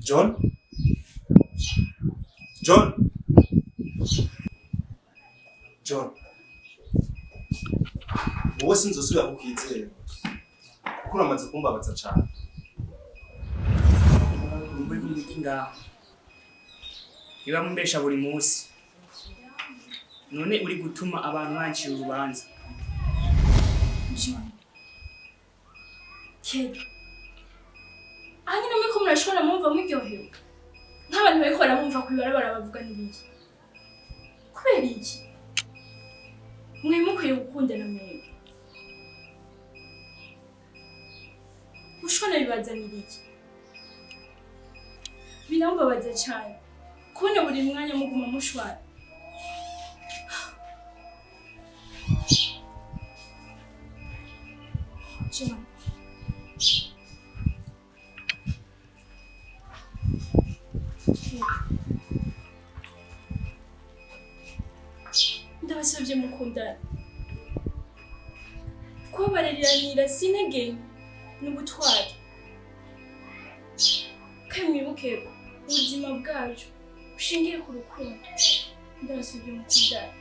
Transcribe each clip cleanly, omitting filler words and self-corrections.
John? John? John? Wowe sinzosubira kukwizera kuko uramaze kumbabaza cane. Muri kumwiki ngaho niba mumbesha buri munsi, none uri gutuma abantu bancira urubanza. John, Kelly, aha nyine muriko murashobora mwumva muryohewe nk'abantu bariko barabumva kw'ibarabara bavuga n'ibiki? Kubera iki mwe mukwiye gukundana? Mwebwe gushwana bibazanira iki? Birambabaza cyane kubona buri mwanya muguma mushwana. John, ndabasabye mukundana. Kubabaririranira si intege nke, ni ubutwari. Kandi mwibuke ko ubuzima bwacu bushingiye ku rukundo. Ndabasabye mukundana,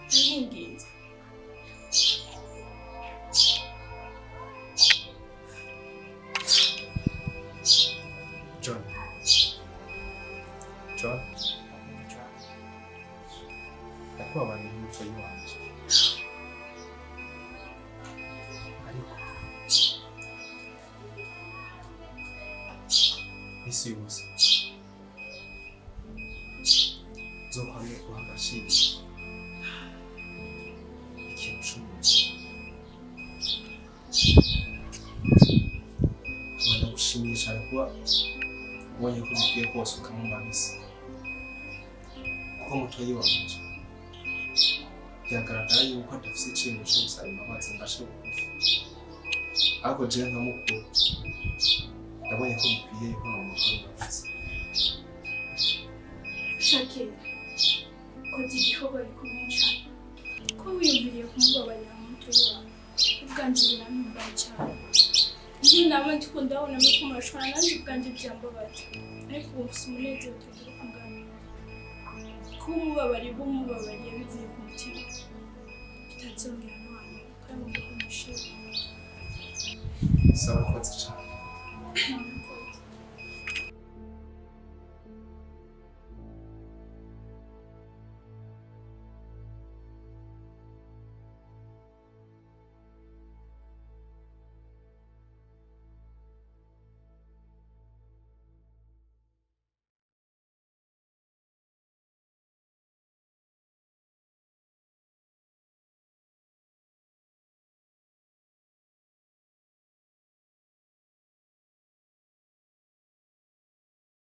ndabinginze. John. John? Ndakubabariye nk'umubyeyi wanje. Ariko isi yose nzokwame guha agaciro ikintu c'umuntu. Nkaba ndagushimiye cane kuba ubonye ko bikwiye ko wasukamo mabisi, kuko mutoyi wanje biragaragara yuko adafise iciyumviro co gusaba imbabazi ngo ace bugufi, ariko jewe nka mukuru ndabonye ko bikwiye yuko nomusaba imbabazi. Shakira, koze igikorwa gikomeye cyane ko wiyumviriye kumubabarira mu mutwe wawe. Ubwanje birampimbaye cyane. Iyo nama ndiko ndabona muriko murashwana, nanjye ubwanje byambabaza, ariko ubu mfise umunezero utagira uko ungana kuba umubabariye, uba umubabariye bivuye ku mutima, bitazongera n'abantu. Kandi mumve ko mushimye. Sawa, urakoze cane.